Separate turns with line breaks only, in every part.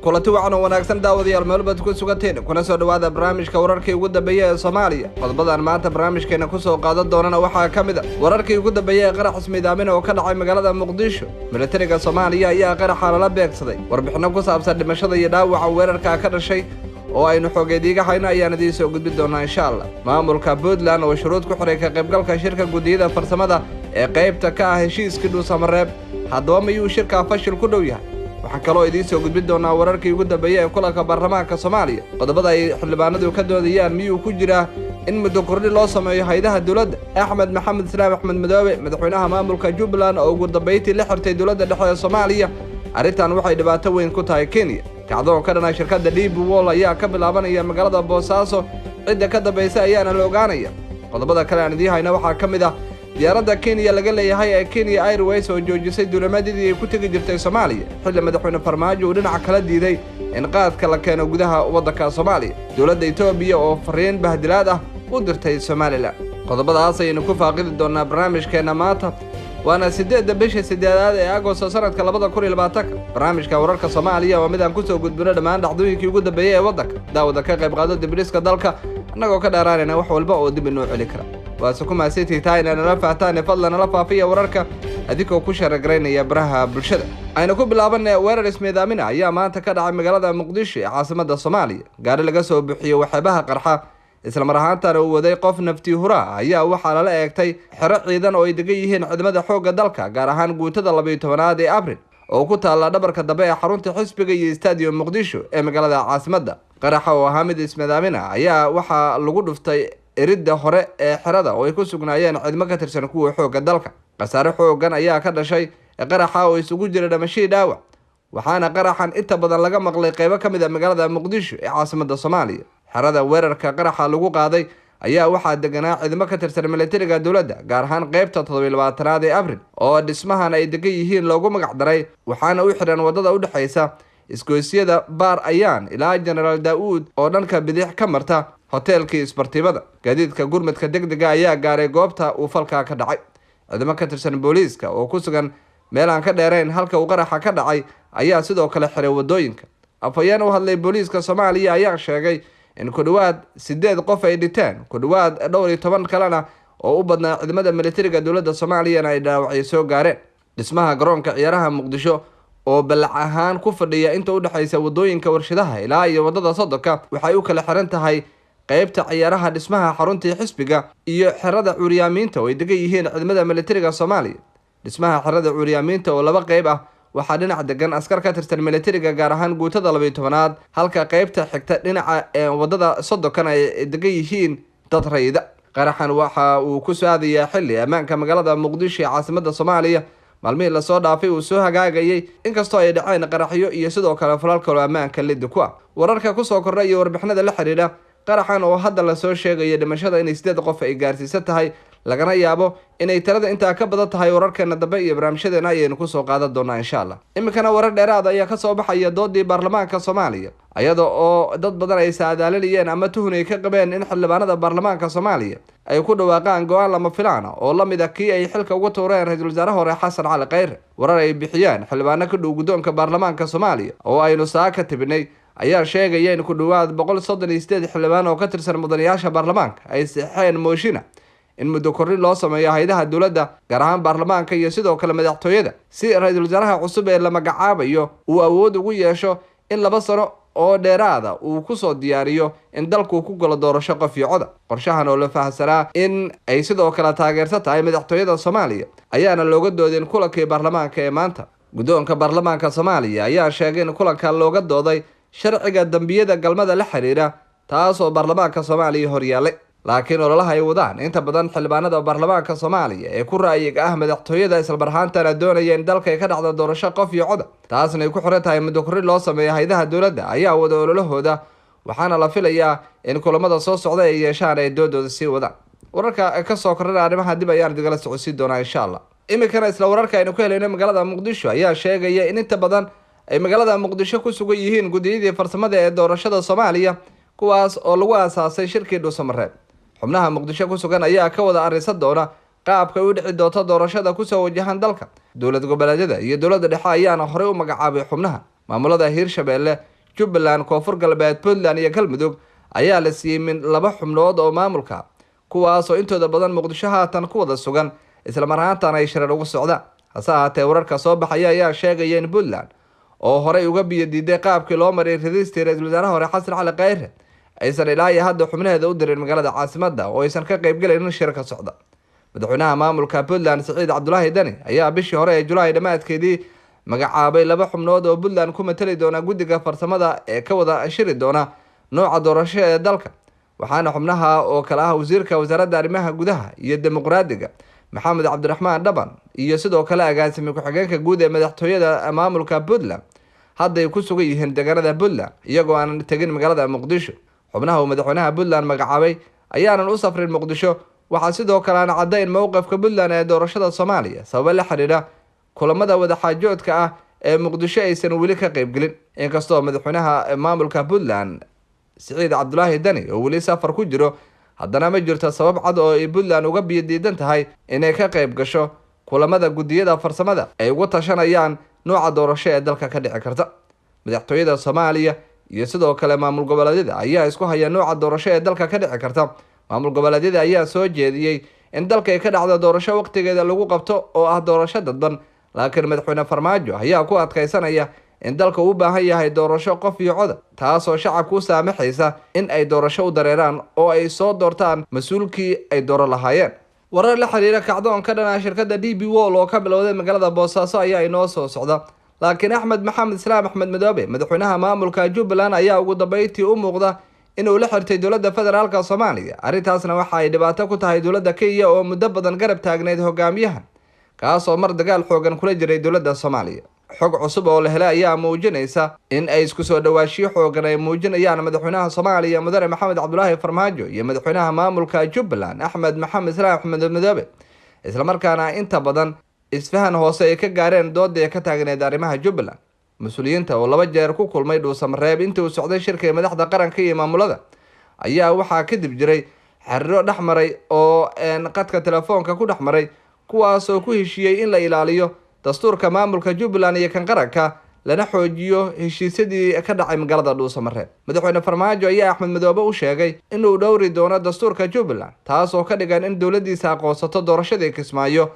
Kulanti wacan oo wanaagsan daawadayaal, meelbaad ku suganteen, kuna soo dhawaada barnaamijka wararkii ugu dambeeya ee Soomaaliya. Qodobadan maanta barnaamijkeena kusoo qaadan doonana waxaa ka mid a wararkii ugu dambeeya ee qarax ismiidaamin oo ka dhacay magaalada Muqdisho. Militariga Soomaaliya ayaa qaraxa lala beegsaday. Warbixino ku saabsan dhimashada iyo dhaawaca weerarka ka dhashay oo aynu xogeediiga hayno ayaan idiin soo gudbin doonaa insha Allah. Maamulka Puntland oo shuruud ku xiray ka qaybgalka shirka guddiyada farsamada ee qaybta ka ah heshiiskii Dhuusamareeb, haddaba miyuu shirkaa fashil ku dhow yahay? Waxaan kaloo idiin soo gudbin doonaa wararkii ugu dambeeyey ee kulanka baarlamaanka Soomaaliya. Qodobada ay xildhibaanadu ka doodayaan miyuu ku jiraa in muddo kordhi loo sameeyo haydaha dowladda? Axmed Maxamed Islaam Axmed Madoobe, madaxweynaha maamulka Jubbaland oo ugu dambeyntii la xirtay dowladda dhexe ee Soomaaliya, arrintan waxay dhibaato weyn ku tahay Kenya. Kacdoon ka dhana shirkadda DP World ayaa ka bilaabanaya magaalada Boosaaso, cidda ka dambaysa ayaana la ogaanaya. Qodobada kale aan idiin hayna waxaa ka mid ah diyaaradda Kenya laga leeyahay ee Kenya Airways oo joojisay duulamadii ay ku tegi jirtay Soomaaliya, xilli madaxweyne Farmaajo uu dhinaca kala diiday in qaadka la keeno gudaha waddanka Soomaaliya. Dowladda Etoobiya oo fariin bahdilaad ah u dirtay Somalilan. Qodobadaas ayaynu ku faaqidi doonaa barnaamijkeenna maanta, waana 8-da bisha 8aad ee Agosto sanadka 2020-ka. Barnaamijka wararka Soomaaliya waa mid aan kusoo gudbino dhammaan dhacdooyinkii ugu dambeeyey ee waddanka. Daawada ka qayb qaado dibdhiska dalka, annagoo ka dheeraanayna wax walba oo dib inoo celi kara. Waase ku mahadsantihi tahay inaa nala faahtaane, fadlan nala faafiya wararka adigoo ku sharegaraynaya baraha bulshada. Aynu ku bilaabanay weerar ismiidaamina ayaa maanta ka dhacay magaalada Muqdisho ee caasimada Soomaaliya. Gaari laga soo buuxiyey waxyaabaha qarxa islamar ahaantana uu waday qof naftii hura ayaa waxaa lala eegtay xero ciidan oo ay degan yihiin ciidamada xoogga dalka, gaar ahaan guutada 12aad ee Abril oo ku taalla dhabarka dambe ee xarunta xisbiga iyo stadium Muqdisho ee magaalada caasimadda. Qaraxa oo ahaa mid ismiidaamina ayaa waxaa lagu dhuftay eridda hore ee xerada oo ay ku sugnaayeen ciidamo ka tirsan kuwa xoogga dalka. Khasaare xooggan ayaa ka dhashay qaraxa oo isugu jira dhimashadii dhaawac, waxaana qaraxan inta badan laga maqlay qeybo ka mid a magaalada Muqdisho ee caasimadda Soomaaliya. Xerada weerarka qaraxa lagu qaaday ayaa waxaa deganaa ciidamo ka tirsan militariga dowladda, gaar ahaan qeybta 27aad ee Abril oo dhismahan ay degan yihiin loogu magac daray, waxaana u xiran waddada u dhexaysa isgoysyada Baar Ayaan ilaa Genaraal Daa-uud oo dhanka bidix ka marta hoteelkii isbartiibada. Gaadiidka gurmadka degdega ayaa gaaray goobta uu falkaa ka dhacay. Ciidamo ka tirsan booliiska oo ku sugan meel aan ka dheerayn halka uu qaraxa ka dhacay ayaa sidoo kale xiray waddooyinka. Afhayeen u hadlay booliiska Soomaaliya ayaa sheegay in ku dhowaad 8 qof ay dhinteen, ku dhowaad dhowr iyo toban kalena oo u badnaa ciidamada militariga dowladda Soomaaliyana ay dhaawacyo soo gaareen. Dhismaha garoonka ciyaaraha Muqdisho oo ballac ahaan ku fadhiya inta u dhexaysa waddooyinka warshadaha ilaa iyo waddada Sodonka waxay u kala xiran tahay qeybta ciyaaraha dhismaha xaruntii xisbiga iyo xerada cuuryaamiinta oo ay degan yihiin ciidamada militariga Soomaaliya. Dhismaha xerada cuuryaamiinta oo laba qeyb ah waxaa dhinac degan askar ka tirsan militariga, gaar ahaan guutada 12aad, halka qeybta xigta dhinaca ee waddada Sodonkan ay degan yihiin dad rayida. Qaraxan waxa uu ku soo-aadayaa xilli ammaanka magaalada Muqdisho ee caasimadda Soomaaliya maalmihii lasoo dhaafay uu soo hagaagayay, inkastoo ay dhaceen qaraxyo iyo sidoo kale falal kaloo ammaanka liddi ku ah. Wararka kusoo kordha iyo warbixinada la xidhiidha qaraxan oo hadda lasoo sheegaya dhimashada inay 8 qof ay gaarsiisan tahay, lagana yaabo inay tirada intaa ka badan tahay, wararkeena dambe iyo barnaamijyadeena ayaynu kusoo qaadan doonaa insha Allah. Iminkana warar dheeraad ayaa kasoo baxaya doodii baarlamaanka Soomaaliya, iyada oo dad badan ay saadaalinayeen ama tuhun ay ka qabeen in xildhibaanada baarlamaanka Soomaaliya ay ku dhawaaqaan go-aan lama filaana oo la mid a kii ay xilka uga tuureen ra-iisul wasaare hore Xasan Cali Kheyre. Warar ay bixiyeen xildhibaano ka dhow guddoonka baarlamaanka Soomaaliya oo aynu saa ka tibinay ayaa sheegaya in ku dhowaad 138 xildhibaan oo ka tirsan mudanayaasha baarlamaanka ay saxeen mooshina in muddo kordhin loo sameeyo haydaha dowladda, gaar ahaan baarlamaanka iyo sidoo kale madaxtooyada, si ra-iisul wasaaraha cusub ee la magacaabayo uu awood ugu yeesho in 2 sano oo dheeraada uu kusoo diyaariyo in dalku ku galo doorasho qof iyo coda. Qorshahan oo la fahamsanaa in ay sidoo kale taageersan tahay madaxtooyada Soomaaliya ayaana looga doodin kulankii baarlamaanka ee maanta. Guddoonka baarlamaanka Soomaaliya ayaa sheegay in kulanka looga dooday sharciga dambiyada galmada la xiriira, taas oo baarlamaanka Soomaaliya horyaalay, laakiin ololaha ay wadaan inta badan xildhibaanada baarlamaanka Soomaaliya ee ku ra'yiga ah madaxtooyada islamar ahaantana doonaya in dalka ay ka dhacdo doorasho qof iyo coda, taasna ay ku xiran tahay muddo korri loo sameeyo haydaha dowladda, ayaa wada ololahooda, waxaana la filayaa in kulamada soo socda ay yeeshaan ay doodooda sii wadaan. Wararka kasoo kordhana arrimaha dib ayaan idingala socodsiin doonaa insha Allah. Iminkana isla wararka aynu ku helayno magaalada Muqdisho ayaa sheegaya in inta badan ay magaalada Muqdisho ku sugan yihiin guddiyadii farsamada ee doorashada Soomaaliya, kuwaas oo lagu aasaasay shirkii Dhuusamareeb. Xubnaha Muqdisho ku sugan ayaa ka wada arrinsan doona qaabka u dhici doonta doorashada kusoo wajahan dalka. Dowlad goboleedyada iyo dowladda dhexe ayaana horey u magacaabay xubnaha maamulada Hiirshabeelle, Jubbaland, Koonfur Galbeed, Puntland iyo Galmudug ayaa la siiyey min 2 xubnood oo maamulka, kuwaasoo intooda badan Muqdisho haatan ku wada sugan, islamar ahaantan ay shirar ugu socdaan. Hase ahaatee, wararka soo baxaya ayaa sheegaya in Puntland oo horey uga biyo diiday qaabkii loo maray ridistii ra-iisul wasaaraha hore Xasan Cali Khayre aysan ilaa iyo hadda xubnaheeda u dirin magaalada caasimadda oo aysan ka qaybgalaynin shir ka socda. Madaxweynaha maamulka Puntland Siciid Cabdulaahi Dani ayaa bishii hore ee Julaay dhammaadkeedii magacaabay 2 xubnood oo Puntland ku matali doona guddiga farsamada ee ka wada shiri doona nooca doorasho ee dalka, waxaana xubnaha oo kale ah wasiirka wasaaradda arrimaha gudaha iyo dimuqraadiga Maxamed Cabdiraxmaan Dhaban iyo sidoo kale agaasime ku-xigeenka guud ee madaxtooyada maamulka Puntland hadday ku sugan yihiin deegaanada Puntland iyagoo aanan tegin magaalada Muqdisho. Xubnaha uu madaxweynaha Puntland magacaabay ayaanan u safrin Muqdisho. Waxaa sidoo kale aan caddayn mowqifka Puntland ee doorashada Soomaaliya sababo la xiriira kulamada wadaxaajoodka ah ee Muqdisho aysan weli ka qaybgelin. Inkastoo madaxweynaha maamulka Puntland Siciid Cabdulaahi Dani oo weli safar ku jiro, haddana ma jirto sabab cad oo ay Puntland uga biyo diidan tahay inay ka qayb gasho kulamada guddiyada farsamada ay ugu tashanayaan nooca doorasho ee dalka ka dhici karta. Madaxtooyada Soomaaliya iyo sidoo kale maamul goboleedyada ayaa isku haya nooca doorasho ee dalka ka dhici karta. Maamul goboleedyada ayaa soo jeediyey in dalka ay ka dhacdo doorasho waqtigeeda lagu qabto oo ah doorasho dadban, laakiin madaxweyne Farmaajo ayaa ku adkaysanaya in dalka uu u baahan yahay doorasho qof iyo coda, taasoo shacabku u saamaxaysa in ay doorasho u dareeraan oo ay soo doortaan mas-uulkii ay dooro lahaayeen. Warar la xiriira kacdoon ka dhanaa shirkadda DP World oo ka bilowday magaalada Boosaaso ayaa inoo soo socda, laakiin Axmed Maxamed Islaam Axmed Madoobe, madaxweynaha maamulka Jubbaland, ayaa ugu dambeyntii u muuqda inuu la xirtay dowladda federaalka Soomaaliya. Arrintaasna waxa ay dhibaato ku tahay dowladda Kenya oo muddo badan garab taagneyd hogaamiyahan, kaasoo mar dagaal xoogan kula jiray dowladda Soomaaliya. Xog cusub oo la helay ayaa muujinaysa in ay isku soo dhawaashiyo xoogan ay muujinayaan madaxweynaha Soomaaliya Mudane Maxamed Cabdulaahi Farmaajo iyo madaxweynaha maamulka Jubbaland Axmed Maxamed Islaam Axmed Madoobe, islamarkaana inta badan isfahan hoose ay ka gaareen doodii ka taagneyd arrimaha Jubbaland. Mas-uuliyiinta oo 2 jeer ku kulmay Dhuusamareeb intii uu socday shirka madaxda qaranka iyo maamulada ayaa waxaa kadib jiray xiriiro dhex maray oo qadka telefoonka ku dhex maray, kuwaasoo ku heshiiyey in la ilaaliyo dastuurka maamulka Jubbaland iyo kan qaranka, lana xoojiyo heshiisyadii ka dhacay magaalada Dhuusamareeb. Madaxweyne Farmaajo ayaa Axmed Madoobe u sheegay inuu dhowri doono dastuurka Jubbaland, taasoo ka dhigan in dowladdiisa aqoonsato doorashadii Kismaayo.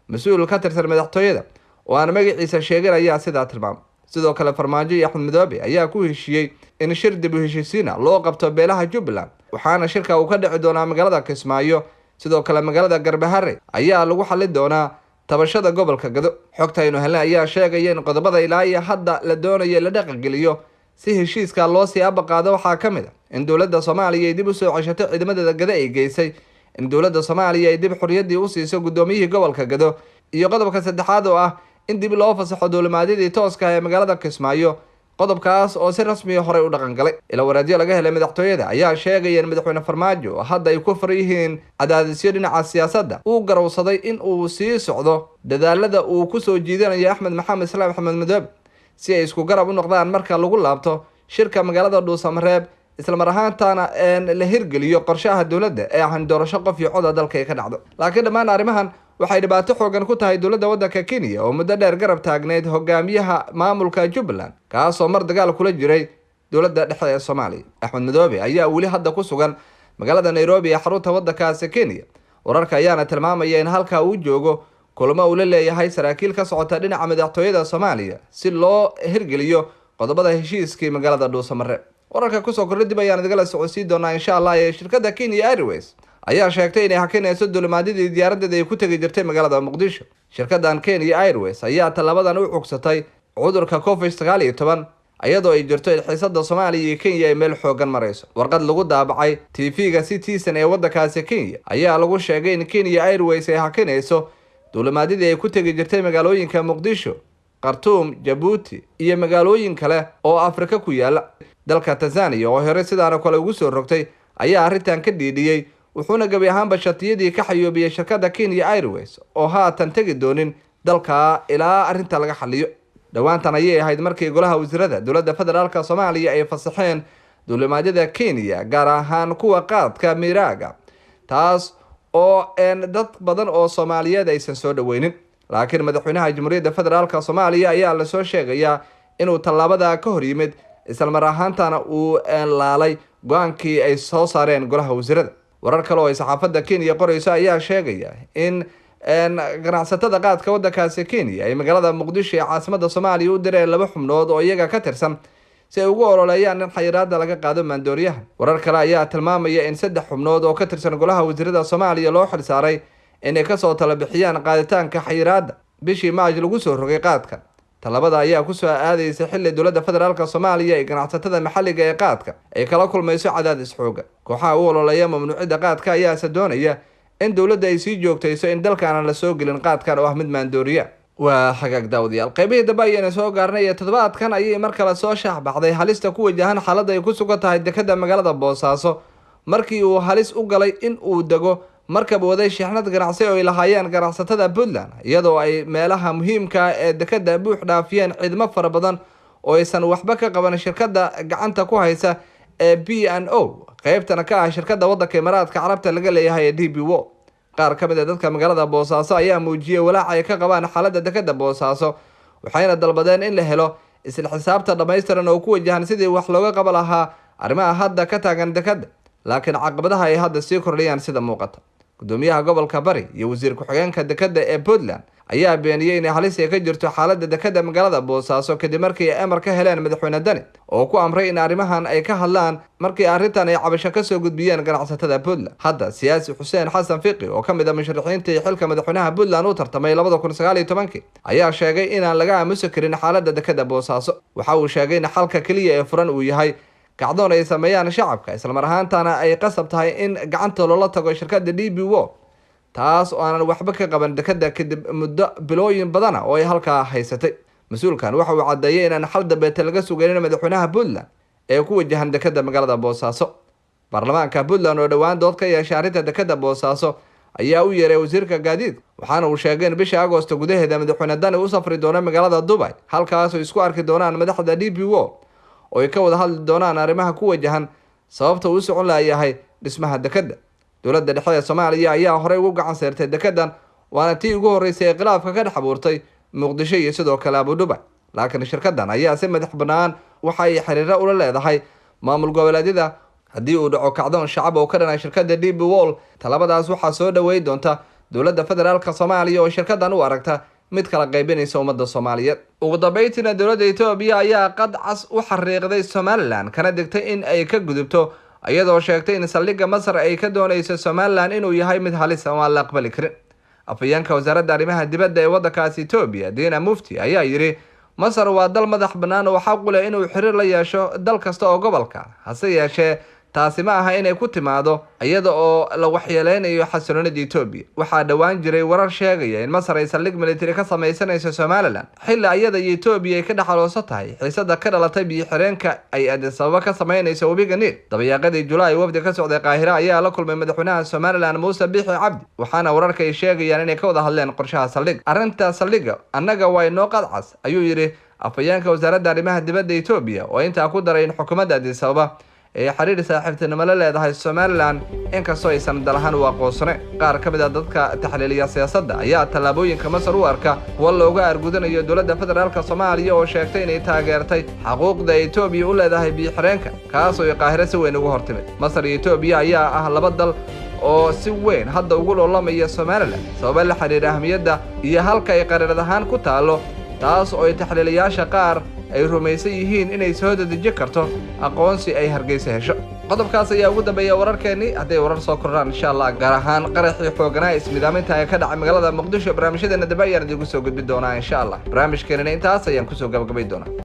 Mas-uul ka tirsan madaxtooyada oo aan magaciisa sheegin ayaa sidaa tilmaamay. Sidoo kale Farmaajo iyo Axmed Madoobe ayaa ku heshiiyey in shir dib u heshiisiina loo qabto beelaha Jubbaland, waxaana shirka uu ka dhici doonaa magaalada Kismaayo. Sidoo kale magaalada Garbahare ayaa lagu xalin doonaa tabashada gobolka Gado. Xogta aynu helnay ayaa sheegaya in qodobada ilaa iyo hadda la doonayo la dhaqangeliyo si heshiiska loo sii abaqaado waxaa ka mid ah in dowladda Soomaaliya ay dib u soo ceshato ciidamadeeda Gado ay geysay, in dowladda Soomaaliya ay dib xorriyaddii u siiso guddoomiyihii gobolka Gado, iyo qodobka saddexaad oo ah in dib loo fasaxo duulimaadyadii tooska ah ee magaalada Kismaayo, qodobkaas oo si rasmiya horey u dhaqan galay. Ila wareedyo laga helay madaxtooyada ayaa sheegaya in madaxweyne Farmaajo hadda ay ku furan yihiin cadaadisyo dhinaca siyaasadda uu garowsaday in uu sii socdo dadaalada uu ku soo jiidanayo Axmed Maxamed Islaam Axmed Madoobe si ay isku garab u noqdaan marka lagu laabto shirka magaalada Dhuusamareeb, islamar ahaantaana la hirgeliyo qorshaha dowladda ee ah in doorasho qof iyo coda dalka ay ka dhacdo. Laakiin dhammaan arrimahan waxay dhibaato xoogan ku tahay dowladda waddanka Kenya oo muddo dheer garab taagneyd hogaamiyaha maamulka Jubbaland, kaasoo mar dagaal kula jiray dowladda dhexe ee Soomaaliya. Axmed Madoobe ayaa weli hadda ku sugan magaalada Nairobi ee xarunta waddankaasi Kenya. Wararka ayaana tilmaamaya in halkaa uu joogo kulamo uu la leeyahay saraakiil ka socota dhinaca madaxtooyada Soomaaliya si loo hirgeliyo qodobada heshiiskii magaalada Dhuusamareeb. Wararka kusoo kordhay dib ayaan idinla socodsiin doonaa insha Allah. Ee shirkadda Kenya Airways ayaa sheegtay inay hakinayso duulimaadyadii diyaaraddeeda ay ku tegi jirtay magaalada Muqdisho. Shirkaddan Kenya Airways ayaa tallabadan u cugsatay cudurka Covid-19, iyadoo ay jirto in xiisadda Soomaaliya iyo Kenya ay meel xoogan marayso. Warqad lagu daabacay TV-ga Citizen ee waddankaasi Kenya ayaa lagu sheegay in Kenya Airways ay hakinayso duulimaadyadii ay ku tegi jirtay magaalooyinka Muqdisho, Khartoum, Jabuuti iyo magaalooyin kale oo Afrika ku yaala. Dalka Tanzania oo hore sidaana kale ugu soo rogtay ayaa arrintan ka dhiidhiyey, wuxuuna gebi ahaanba shatiyadii ka xayoobiyey shirkadda Kenya Airways oo haatan tegi doonin dalka ilaa arrinta laga xaliyo. Dhowaantan ayay ahayd markii golaha wasiirada dowladda federaalka Soomaaliya ay fasaxeen duulimaadyada Kenya, gaar ahaan kuwa qaadka miiraaga, taas oo dad badan oo Soomaaliyeed aysan soo dhaweynin. Laakiin madaxweynaha Jamhuuriyadda Federaalka Soomaaliya ayaa lasoo sheegayaa inuu tallaabada ka hor yimid, isla mar ahaantana uu laalay go-aankii ay soo saareen golaha wasiirada. Warar kale oo ay saxaafadda Kenya qoreyso ayaa sheegaya in ganacsatada qaadka waddankaasi Kenya ay magaalada Muqdisho ee caasimada Soomaaliya u direen 2 xubnood oo iyaga ka tirsan si ay ugu ololeeyaan in xayiraada laga qaado maandooriyaha. Warar kale ayaa tilmaamaya in 3 xubnood oo ka tirsan golaha wasiirada Soomaaliya loo xilsaaray inay kasoo tala bixiyaan qaaditaanka xayiraada bishii Maaj lagu soo rogay qaadka. Talabada ayaa kusoo aadaysa xilli dowladda federaalka Soomaaliya ee ganacsatada maxalliga ee qaadka ay kala kulmayso cadaadis xooga. Kooxaha u ololeeya mamnuucidda qaadka ayaase doonaya in dowladda ay sii joogtayso in dalkaana la soo gelin qaadkan oo ah mid maandooriya. Waa xagaag daawadayaal, qaybihii dambe ayayna soo gaarnay ee toddobaadkan ayay mar kale soo shaaxbaxday halista ku wajahan xaaladda ay ku sugan tahay dekadda magaalada Boosaaso markii uu halis u galay in uu dego markab waday shixnad ganacsi oo ay lahaayeen ganacsatada Puntland, iyadoo ay meelaha muhiimka ee dekadda buux dhaafiyeen ciidamo fara badan oo aysan waxba ka qaban shirkadda gacanta ku haysa ee B&O, qaybtana ka ah shirkadda waddanka Imaaraadka Carabta laga leeyahay ee DBO. Qaar ka mid ah dadka magaalada Boosaaso ayaa muujiyay walaac ay ka qabaan xaaladda dekadda Boosaaso, waxayna dalbadeen in la helo isla xisaabta dhammaystiran oo ku wajahan sidii wax looga qaban lahaa arrimaha hadda ka taagan dekadda, laakiin caqabadaha ay hadda sii kordhayaan sida muuqata. Gudoomiyaha gobolka Bari iyo wasiir ku-xigeenka dekadda ee Puntland ayaa beeniyey inay halis ay ka jirto xaaladda dekadda magaalada Boosaaso kadib markii ay amar ka heleen madaxweyne Dani oo ku amray in arrimahan ay ka hadlaan markii arrintan ay cabasho kasoo gudbiyeen ganacsatada Puntland. Hadda siyaasi Xuseen Xasan Fiqi oo ka mid ah musharaxiintii xilka madaxweynaha Puntland u tartamay 2019 ayaa sheegay inaan laga aamusi karin xaaladda dekadda Boosaaso. Waxa uu sheegay in xalka keliya ee furan uu yahay kacdoon ay sameeyaan shacabka, isla mar ahaantana ay qasab tahay in gacanta loola tago shirkadda DBO, taas oo aanan waxba ka qaban dekadda kadib muddo bilooyin badana oo ay halkaa haysatay. Mas-uulkan waxa uu caddeeyay inaan xal dambeeta laga sugaynin madaxweynaha Puntland ee ku wajahan dekadda magaalada Boosaaso. Baarlamaanka Puntland oo dhowaan dood ka yeeshay arrinta dekadda Boosaaso ayaa u yeeray wasiirka gaadiidka, waxaana uu sheegay in bisha Agoosto gudaheeda madaxweyne Dani u safri doono magaalada Dubai, halkaas oo isku arki doonaan madaxda DBO oo ay ka wada hadli doonaan arrimaha ku wajahan sababta uu u socon laayahay dhismaha dekadda. Dowladda dhexe ee Soomaaliya ayaa horey ugu gacan sayrtay dekaddan, waana tii ugu horreysay ee khilaafka ka dhex abuurtay Muqdisho iyo sidoo kale Abu Dhabi, laakiin shirkaddan ayaa si madax bannaan waxa ay xiriiro ula leedahay maamul goboleedyada. Haddii uu dhaco kacdoon shacab oo ka dhanay shirkadda DB World, talabadaas waxaa soo dhaweyn doonta dowladda federaalka Soomaaliya oo shirkaddan u aragta mid kala qaybinaysa ummadda Soomaaliyeed. Ugu dambeyntiina dowladda Itoobiya ayaa qad cas u xariiqday Somaliland kana digtay in ay ka gudubto, iyadoo sheegtay in saldhigga Masar ay ka doonayso Somaliland inuu yahay mid halis oo aan la aqbali karin. Afhayeenka wasaaradda arrimaha dibadda ee waddankaasi Itoobiya, Dina Mufti, ayaa yidhi Masar waa dal madax bannaan oo xaq u leh inuu xiriir la yeesho dal kasta oo gobolka, hase yeeshee taasi ma aha inay ku timaado iyada oo la waxyeeleynayo xasiloonida Itoobiya. Waxaa dhowaan jiray warar sheegaya in Masar ay saldhig military ka sameysanayso Somaliland, xilli ayada iyo Itoobiya ay ka dhexaloosan tahay xiisada ka dhalatay biyo xireenka ay Addis Ababa ka sameynayso webiga Niil. Dabayaaqadii Julaay, wafdi ka socday Qaahira ayaa la kulmay madaxweynaha Somaliland Muuse Biixi Cabdi, waxaana wararka ay sheegayaan inay ka wada hadleen qorshaha saldhig. Arrinta saldhigga annaga waa inoo qadcas, ayuu yidhi afhayeenka wasaaradda arrimaha dibadda Itoobiya, oo intaa ku daray in xukuumadda Addis Ababa ee xiriir saaxiibtinimo la leedahay Somaliland inkastoo aysan dalahaan u aqoonsanayn. Qaar ka mid ah dadka taxliiliya siyaasadda ayaa tallaabooyinka Masar u arka kuwa looga argudanayo dowladda federaalka Soomaaliya oo sheegtay inay taageertay xaquuqda Itoobiya u leedahay biyo xireenka, kaas oo ay Qaahiro si weyn ugu hortimid. Masar iyo Itoobiya ayaa ah laba dal oo si weyn hadda ugu loolamaya Somaliland sababo la xiriira ahmiyadda iyo halka ay qariirad ahaan ku taalo, taas oo ay taxliiliyaasha qaar ay rumaysan yihiin inay soo dedeji karto aqoonsi ay Hargeysa hesho. Qodobkaas ayaa ugu dambeeya wararkeennii. Hadday warar soo kordhaan insha Allah, gaar ahaan qaraxii xooganaa ismidaaminta ee ka dhacay magaalada Muqdisho, barnaamijyadeena dambe ayaan idiinku soo gudbin doonaa insha Allah. Barnaamijkeenina intaas ayaan kusoo gabagabay doonaa.